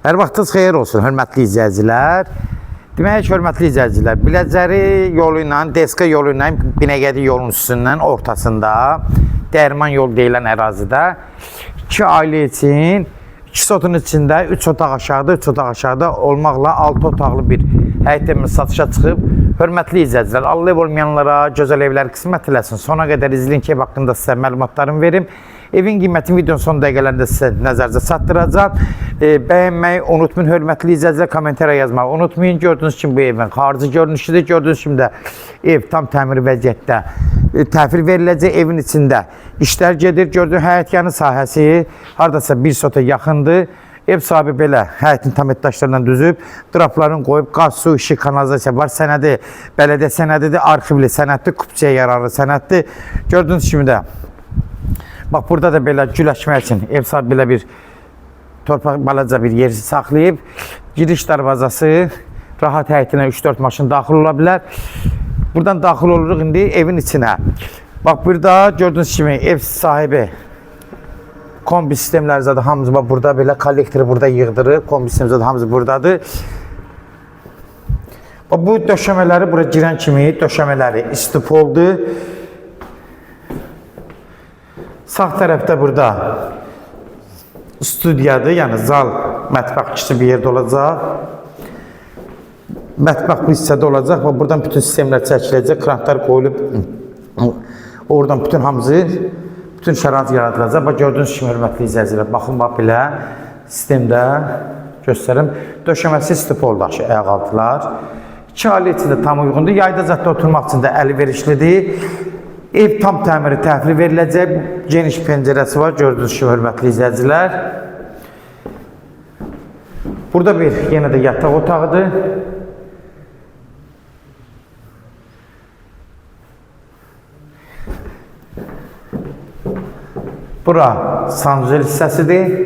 Hər vaxtınız xeyir olsun, hörmətli izləyicilər. Demək ki, hörmətli izləyicilər, Biləcəri yolu ilə, Deska yolu ilə Binəqədi yolunun üstündən ortasında Dərman yol deyilən ərazidə iki ailə üçün 2 sotun içində 3 otaq aşağıda, 3 otaq aşağıda olmaqla 6 otaqlı bir həyət evimiz satışa çıxıb. Hörmətli izləyicilər, Allah ev olmayanlara gözəl evlər qismət eləsin. Sona qədər izləyin ki, ev haqqında sizə məlumatlarımı verim. Evin qiymətini videonun son dəqiqələrində sizə nəzərinizə çatdıracağam. Bəyənməyi unutmayın, hörmətli izləyicilər, kommentariya yazmağı unutmayın. Gördüyünüz kimi bu evin xarici görünüşüdür. Gördüyünüz kimi də ev tam təmir vəziyyətdə təhvil veriləcək evin içində. İşlər gedir. Gördüyünüz həyətyanı sahəsi hardasa bir sota yaxındır. Ev sahibi belə həyətin tam daşlarından düzüb, draplarını qoyub, qaz, su, işıq, kanalizasiya var. Sənədi bələdiyyə sənədidir, arxivli sənəddir, kupçaya yararlı sənəddir. Gördüyünüz kimi də bax burada da belə gül əkmək üçün ev sahibi belə bir torpaq balaca bir yer saxlayıb. Giriş darvazası rahat həyətinə 3-4 maşın daxil ola bilər. Buradan daxil oluruq indi evin içinə. Bax burada gördüyünüz kimi ev sahibi kombi sistemləri zaten hamısı bax burada belə kollektoru burada yığdırıb, kombi sistemi zaten hamısı buradadır. Bax bu döşəmələri bura girən kimi döşəmələri istipoldur. Sağ tərəfdə burada studiyadır, yəni zal, mətbəx kiçik bir yerdə olacaq. Mətbəx bu hissədə olacaq və buradan bütün sistemlər çəkiləcək, krantlar qoyulub oradan bütün hamısı, bütün şərait yaradılacaq. Bax gördüyünüz kimi hörmətli izləyicilər, baxın bax belə sistemdə göstərim. Döşəməsi istipoldur aşı ayaqaltılar. İki ailə üçün də tam uyğundur. Yayda zətdə oturmaq üçün də əlverişlidir. Ev tam təmiri təhvil veriləcək. Geniş pəncərəsi var. Gördüyünüz kimi hörmətli izləyicilər. Burada bir yenə də yataq otağıdır. Bura sanuzel hissəsidir.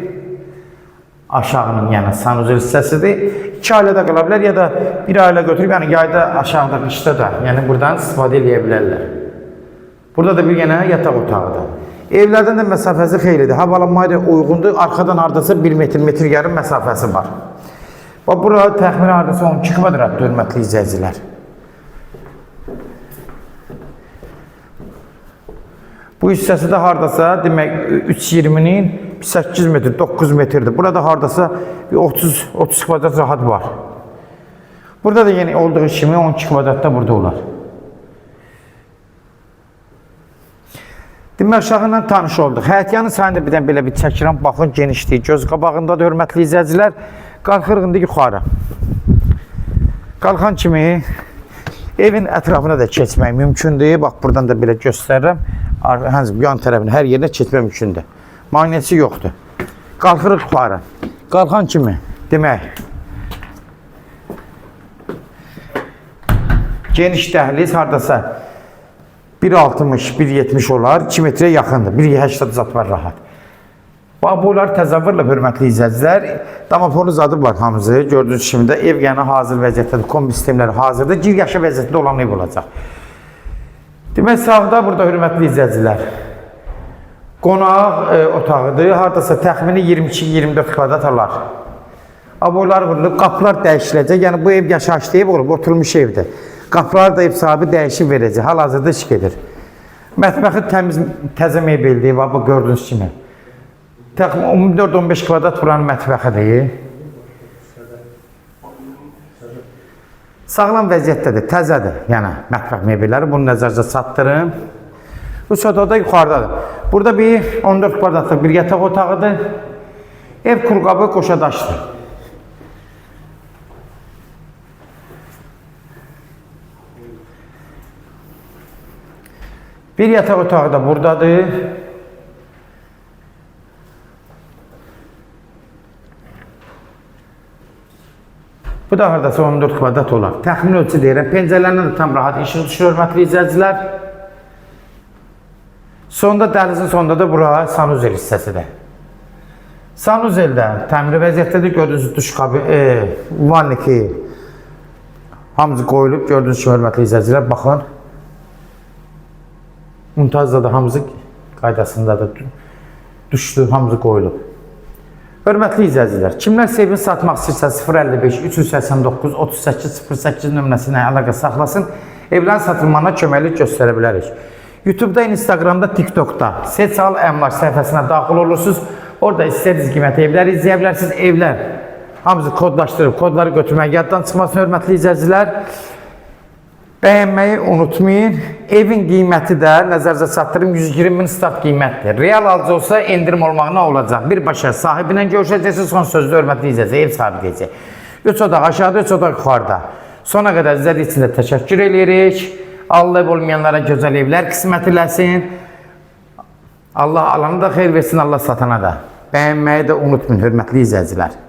Aşağının yəni sanuzel hissəsidir. İki ailə də qala bilər ya da bir ailə götürüb, yəni yayda aşağıda, qışda da, yəni buradan istifadə eləyə bilərlər. Burada da bir yenə yataq otağıdır. Evlərdən də məsafəsi xeylidir. Havalanmaya da uyğundur. Arxadan hardasa 1 metr, metr yarım məsafəsi var. Bax bura təxmini hardasa 12 kvadratdır, hörmətli izləyicilər. Bu hissəsi də hardasa demək 3.20-nin 8 metr, 9 metrdir. Burada hardasa bir 30 kvadrat rahat var. Burada da yenə olduğu kimi 12 kvadrat da burada olar. Demək aşağı ilə tanış olduq. Həyətyanı sahəndə bir dənə belə bir çəkirəm, baxın genişliyi göz qabağındadır hörmətli izləyicilər. Qalxırıq indi yuxarı. Qalxan kimi evin ətrafına da keçmək mümkündür. Bax buradan da belə göstərirəm. Hansı yan tərəfinə, hər yerinə keçmək mümkündür. Maneəsi yoxdur. Qalxırıq yuxarı. Qalxan kimi demək geniş dəhliz hardasa 1.60, 1.70 olar, 2 metrə yaxındır. 1.80 zat var rahat. Bax bunlar təzəvvürlə hörmətli izləyicilər. Damafonu zadı var hamısı. Gördüyünüz kimi də ev yəni hazır vəziyyətdədir. Kombi sistemləri hazırdır. Gir yaşa vəziyyətində olan ev olacaq. Demək sağda burada hörmətli izləyicilər. Qonaq otağıdır. Hardasa təxmini 22-24 kvadrat olar. Aboylar vurulub, qapılar dəyişiləcək. Yəni bu ev yaşayışlı ev olub, oturmuş evdir. Qapıları da ev sahibi dəyişib verəcək. Hal-hazırda iş gedir. Mətbəxi təmiz, təzə mebeldir, bax bu gördüyünüz kimi. Təxminən 14-15 kvadrat buranın mətbəxidir. Sağlam vəziyyətdədir, təzədir. Yəni mətbəx mebelləri bunu nəzərinizə çatdırın. Bu otaq da yuxarıdadır. Burada bir 14 kvadratlıq bir yataq otağıdır. Ev kurqabı qoşa daşdır. Bir yataq otağı da buradadır. Bu da hardasa 14 kvadrat olar. Təxmini ölçü deyirəm. Pəncərələrindən də tam rahat işıq düşür, hörmətli izləyicilər. Sonda dəhlizin sonunda da bura sanuzel hissəsidir. Sanuzeldə təmiri vəziyyətdədir. Gördüyünüz duş kabi, vanniki hamısı qoyulub. Gördüyünüz kimi hörmətli izləyicilər, baxın. Mümtazda da hamısı qaydasındadır. Duşlu hamısı qoyulub. Hörmətli izləyicilər, kimlər evini satmaq istəyirsə 055 389 38 08 nömrəsinə əlaqə saxlasın. Evlərin satılmağına köməklik göstərə bilərik. YouTube-da, Instagram-da, TikTok-da Seçal Əmlak səhifəsinə daxil olursunuz. Orada istədiyiniz qiymətə evləri izləyə bilərsiniz. Evlər hamısı kodlaşdırıb, kodları götürmək yaddan çıxmasın hörmətli izləyicilər. Bəyənməyi unutmayın. Evin qiyməti də nəzərinizə çatdırım 120 min start qiymətdir. Real alıcı olsa endirim olmağına olacaq. Birbaşa sahibi ilə görüşəcəksiniz. Son sözdə hörmətli izləyicilər, ev sahibi deyəcək. 3 otaq aşağıda, 3 otaq yuxarıda. Sona qədər izlədiyiniz üçün də təşəkkür eləyirik. Allah ev olmayanlara gözəl evlər qismət eləsin. Allah alana da xeyir versin, Allah satana da. Bəyənməyi də unutmayın, hörmətli izləyicilər.